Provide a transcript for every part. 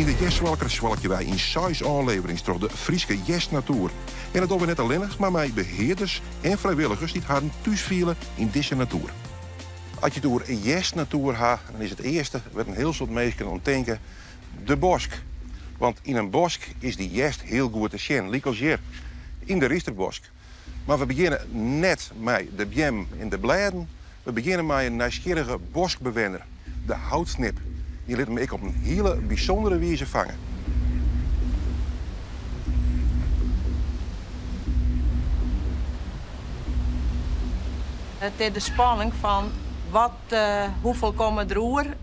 Yn de Hjerstswalker swalkje wy yn seis ôfleverings troch de Fryske hjerstnatoer. En dat dogge we net allinnich, mar mei behearders en frijwilligers dy't harren thús fiele yn dizze natoer. As je it oer hjerstnatoer ha, dan is it earste wêr't in hiel soad minsken oan tinke de bosk. Want yn in bosk is dy hjerst hiel goed te sjen, lykas hjir yn de Rysterbosk. Mar we begjinne net mei de beammen en de blêden. We begjinne mei in nijsgjirrige boskbewenner, de houtsnip. Dy lit him ek op in hiele bysûndere wize fange. It is de spanning fan wat, hoefolle komme der oer,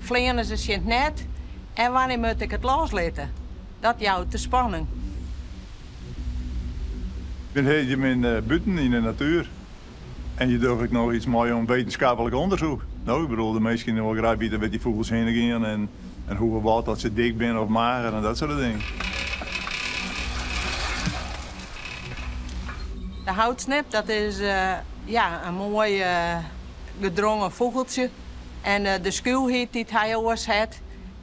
fleane se tsjin it net en wannear moat ik it loslitte? Dat jout de spanning. Je binne bûten yn de natuer en je dogge ek noch iets mei oan wittenskiplik ûndersyk. No, ik bedoel, de minsken wolle graach witte wêr't dy fûgels hinne gean en hoe wat, dat se dik binne of mager en dat soarte dingen. De houtsnip, dat is ja, in moai gedrongen fûgeltsje. En de skuwheid dy't hy oars hat.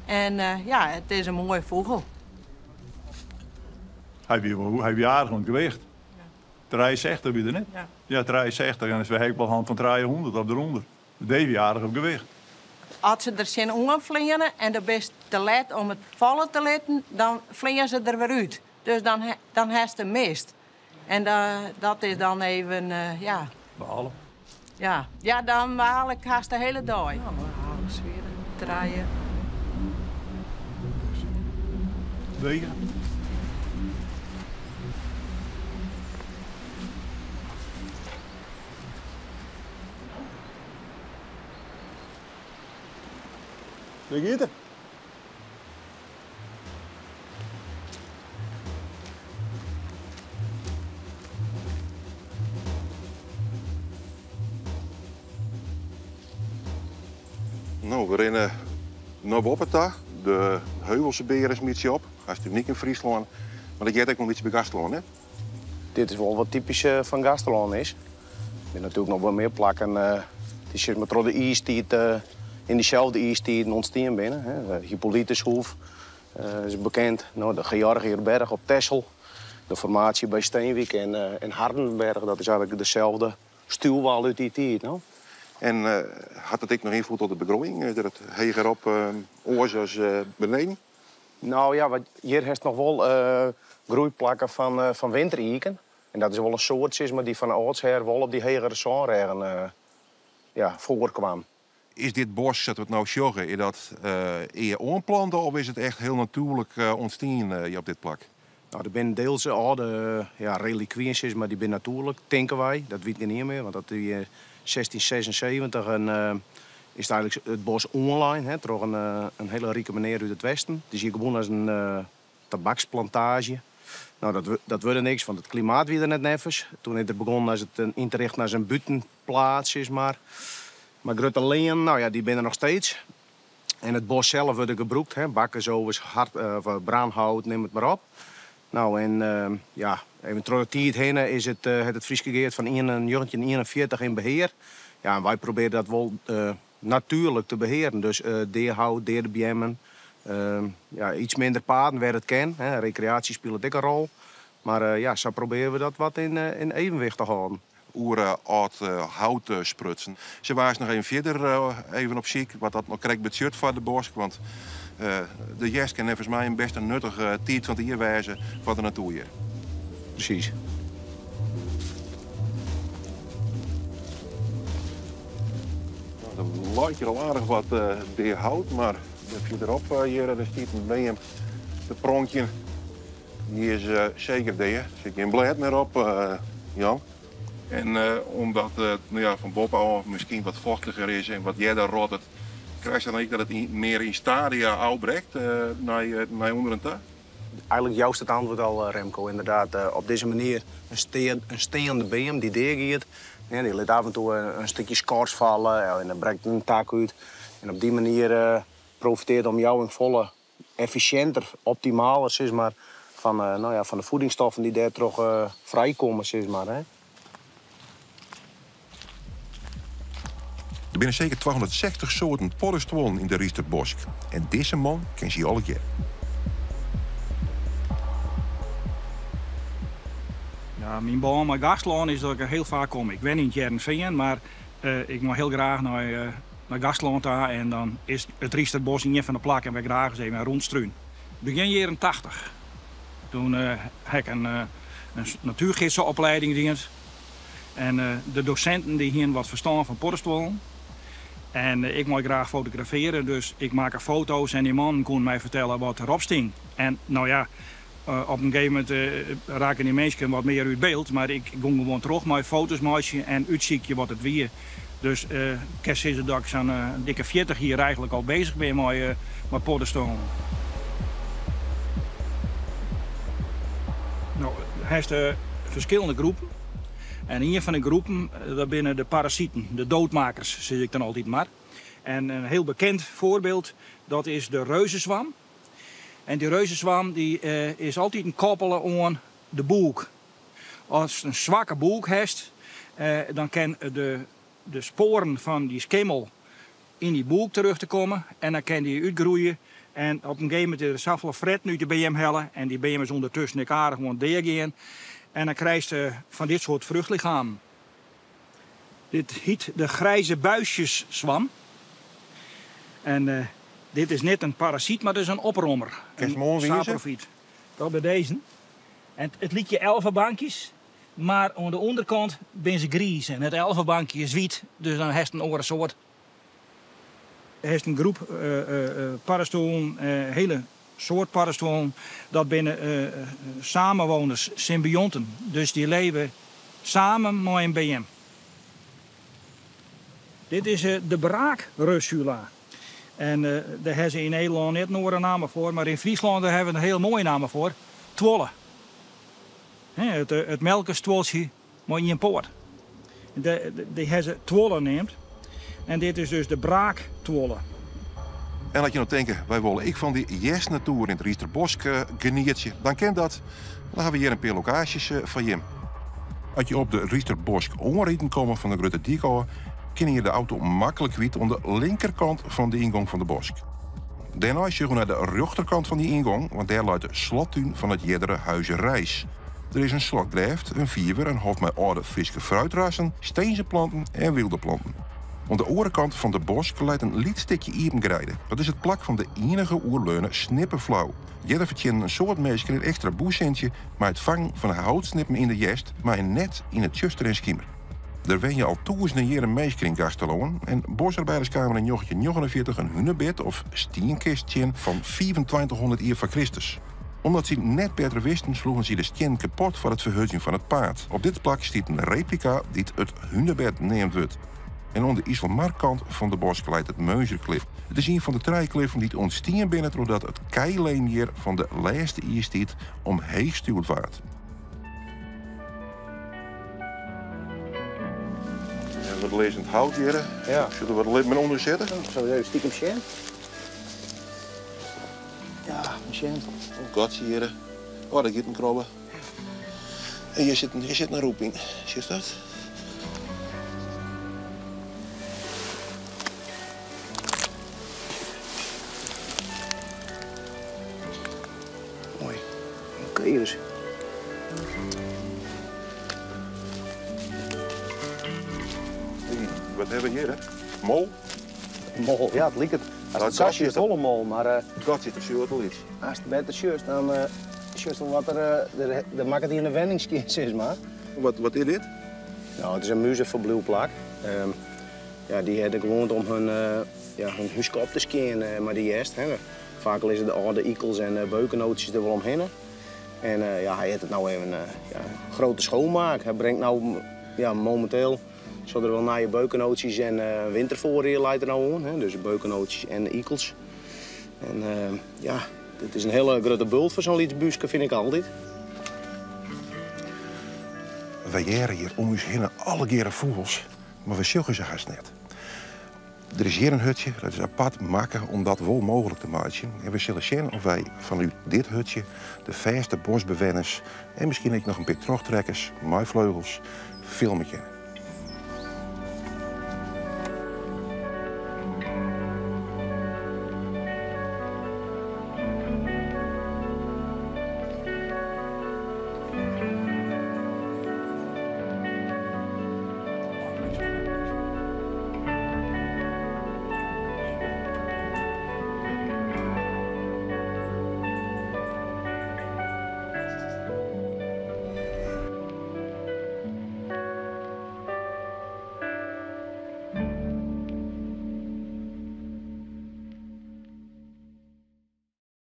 En ja, it is in moaie fûgel. Hy wie wol, hy wie aardich oan it gewicht. 63 wie er net? Ja. Ja, 63 en is we wol hand fan 300 of derûnder. Dy wie aardich op gewicht. As se der tsjin oanfleane en do bist te let om it falle te litten, dan fleane se der wer út. Dus dan hast him mist. En dat is dan even, ja. Balen. Ja. Ja, dan baal ik hast de hiele dei. Trije. Wegen. Wêr giet er? No, we rinne no boppe ta. De Heuvelse Bear is in bytsje op. Hast unyk yn Fryslân. Mar dat heart ek wol in bytsje by Gaasterlân, hè? Dit is wol wat typysk fan Gaasterlân is. Der binne natuerlik noch wol mear plakken dy't sis mar troch de iistiid yn dyselde iistiden ûntstien binne. Hè. Hippolytushoef is bekend, no, de Georgierberg op Texel, de formaasje by Steenwyk en Hardenberg, dat is eigentlik deselde stuwwal út dy tiid. No. En hat it ek noch ynfloed op de begroeiïng? Is it hegerop oars as beneden? No ja, wat, hjir hast noch wol groeiplakken fan winteriken. En dat is wol in soart, sis mar, dy't fan âldsher wol op dy hegere sânrêgen ja, foarkwam. Is dit bosk, sa't we it no sjogge, is dat ea oanplante of is it echt hiel natuerlik ûntstien hjir op dit plak? No, der binne deels âlde, ja, relikwyen, sis mar, dy binne natuerlik, tinke wy. Dat wit gjinien mear, want dat wie 1676 en is it eigentlik it bosk oanlein, hè, troch in hiele rike menear út it westen. It is hjir gewoan as in tabaksplantaazje. No, dat wurde niks, want it klimaat wie der net neffens. Toen is er begûn as it yn te richten as in bûtenplaats, sis mar. Mar grutte leanen, no ja, dy binne der noch steeds. En it bosk sels wurdt gebrûkt, hè, bakkersovens, hard, of brânhout, nim it mar op. No, en ja, even troch de tiid hinne is it, hat it Fryske Gea it fan 1941 yn behear. Ja, en wy probearje dat wol natuerlik te behearen. Dus deahout, deade beammen, ja, iets minder paden wêr it kin. Hè. Rekreaasje spilet ek in rol. Mar ja, sa probearje we dat wat yn evenwicht te hâlden. Oer âld hout sprutsen. Se waard noch even fierder even op syk wat dat no krekt betsjut foar de bosk. Want de hjerst kin neffens my in bêst in nuttige tiid fan it jier wêze foar de natoer hjir. Presys. Der leit hjir al aardich wat dea hout, mar dêr fierderop hjir, der stiet in beam te pronkjen. Dy is seker dea. Der sit gjin blêd mear op, Jan. En omdat it, no ja, fan boppe ôf miskien wat fochtiger is en wat earder rottet, krijst dan ek dat it mear yn stadia ôfbrekt nei ûnderen ta? Eigentlik joust it antwurd al, Remco. Ynderdaad, op dizze manier in steande beam dy't deagiet, dy lit af en toe in stikje skors falle en dan brekt in tak út. En op dy manier profiteart de omjouwing folle effisjinter, optimaler, sis mar, fan, no ja, fan de voedingsstoffen dy't dêrtroch frijkomme, sis mar, hè. Der binne seker 260 soarten poddestuollen yn de Rysterbosk. En dizze man ken se allegear. Ja, myn bân mei Gastlân is dat ik der hiel faak kom. Ik wen yn it Hearrenfean, mar ik mei hiel graach nei nei Gastlân ta en dan is it Rysterbos ien fan de plakken wêr ik graach ris even rûnstrún. Begjin jierren 80, toen ha ik in natuergidseoplieding dien en de dosinten dy hienen wat ferstân fan poddestuollen en ik mei graach fotografearje, dus ik makke foto's en dy mannen koenen my fertelle wat derop stie. En no ja, op in gegeven momint rakken dy minsken wat mear út byld, mar ik gong gewoan troch mei foto's meitsjen en útsykje wat it wie. Dus ik kin sizze dat ik sa'n dikke 40 jier eigenlik al bezich bin mei poddestuollen. No hast ferskillende groepen en ien fan de groepen dat binne de parasiten, de doodmakers sis ik dan altyd mar. En in hiel bekend foarbyld dat is de reuzeswam. En dy reuzeswam dy is altiten koppele oan de bûk. Ast in swakke bûk hast, dan kin de spoaren fan dy skimmel yn dy bûk terjochte komme en dan kin dy útgroeie en op in gegeven momint is der safolle fretten út de beam helle en dy beam is ûndertusken ek aardich oan it deagean en dan krijst fan dit soart fruchtlichamen. Dit hyt de grijze buisjeszwam en dit is net in parasyt, mar it is in oprommer. Kinst 'm oanwize? Saprofyt. Dat by dizze. En it lykje elfebankjes, mar oan de ûnderkant binne se griis en it elfebankje is wyt, dus dan hast in oare soart. Hast in groep paddenstoelen, hele soart paddenstoelen, dat binne samenwoners, symbionten. Dus dy leve samen mei in beam. Dit is de braakrussula. En dêr hawwe se yn Nederlân net in oare namme foar, mar yn Fryslân dêr hawwe we in hiel moaie namme foar, tuolle. It melkestuoltsje mei ien poat. Dy hawwe se tuolle neamd. En dit is dus de braaktuolle. En as je no tinke, wy wolle ek fan dy hjerstnatoer yn it Rysterbosk genietsje, dan kin dat. Dan hawwe we hjir in pear lokaasjes foar jim. As je op de Rysterbosk oanriden komme fan de Grutte Dyk ôf, kinne je de auto maklik kwyt oan de linkerkant fan de yngong fan de bosk. Dêrnei sjogge we nei de rjochterkant fan dy yngong, want dêr leit de slottún fan it eardere Huize Rijs. Der is in slotgrêft, in fiver, in hof mei âlde Fryske fruitrassen, stinzeplanten en wylde planten. Oan de oare kant fan de bosk leit in lyts stikje iepen greide. Dat is it plak fan de ienige oerbleaune snippeflau. Earder fertsjinnen in soad minsken in ekstra bûssintsje mei it fangen fan houtsnippen yn de hjerst, mei in net yn it tsjuster en skimer. Der wenje al tûzenen jierren minsken yn Gaasterlân en bosarbeiders kamen yn 1949 in hunebed of stienkist tsjin fan 2500 jier foar Kristus. Omdat sy net better wisten, sloegen sy de stiennen kapot foar it ferhurdzjen fan it paad. Op dit plak stiet in replika dy't it hunebed neamd wurdt. En oan de Iselmarkant fan de bosk leit it Meunzerklif. It is ien fan de trije kliffen dy't ûntstien binne trochdat it keileem hjir fan de lêste iistiid omheech stjoerd waard. Ja, wat lizzend hout hjir. Ja. Sjoch der wat libben ûnder sitte? Sal ik even stikem sjen? Ja, sjen. Oh, gatsje hjir. Oh, dêr giet in krobbe. En hjir sit in rûp yn. Sjochst dat? Moai. Klevers. Wat hawwe we hjir, hè? Mol? Mol, ja, it liket. As it sa sjochst wol in mol, mar... It gat sit der suver te lyts. Ast better sjochst, dan sjochst wol wat der... Der makket ien in wenning skjin, sis mar. Wat is dit? No, it is in muzeferbliuwplak. Ja, dy ha de gewoante om hun, ja, hun húske op te skjin mei de hjerst. Hè. Faak lizze de âlde ikels en beukenoatsjes der wol omhinne. En ja, hy hat it no even, ja, grote schoonmaak. Hy bringt no, ja, mominteel sil der wol nije beukenoatsjes en winterfoarried leit der no oan. Hè. Dus beukenoatsjes en ikels. En ja, dit is in hiele grutte bult foar sa'n lyts búske, fyn ik altyd. Wy hearre hjir om ús hinne allegearre fûgels, mar we sjogge se hast net. Der is hjir in hutsje, dat is apart makke om dat wol mooglik te meitsjen. En we sille sjen oft wy fanút dit hutsje de fêste bosbewenners en miskien ek noch in pear trochtrekkers mei fleugels filme kinne.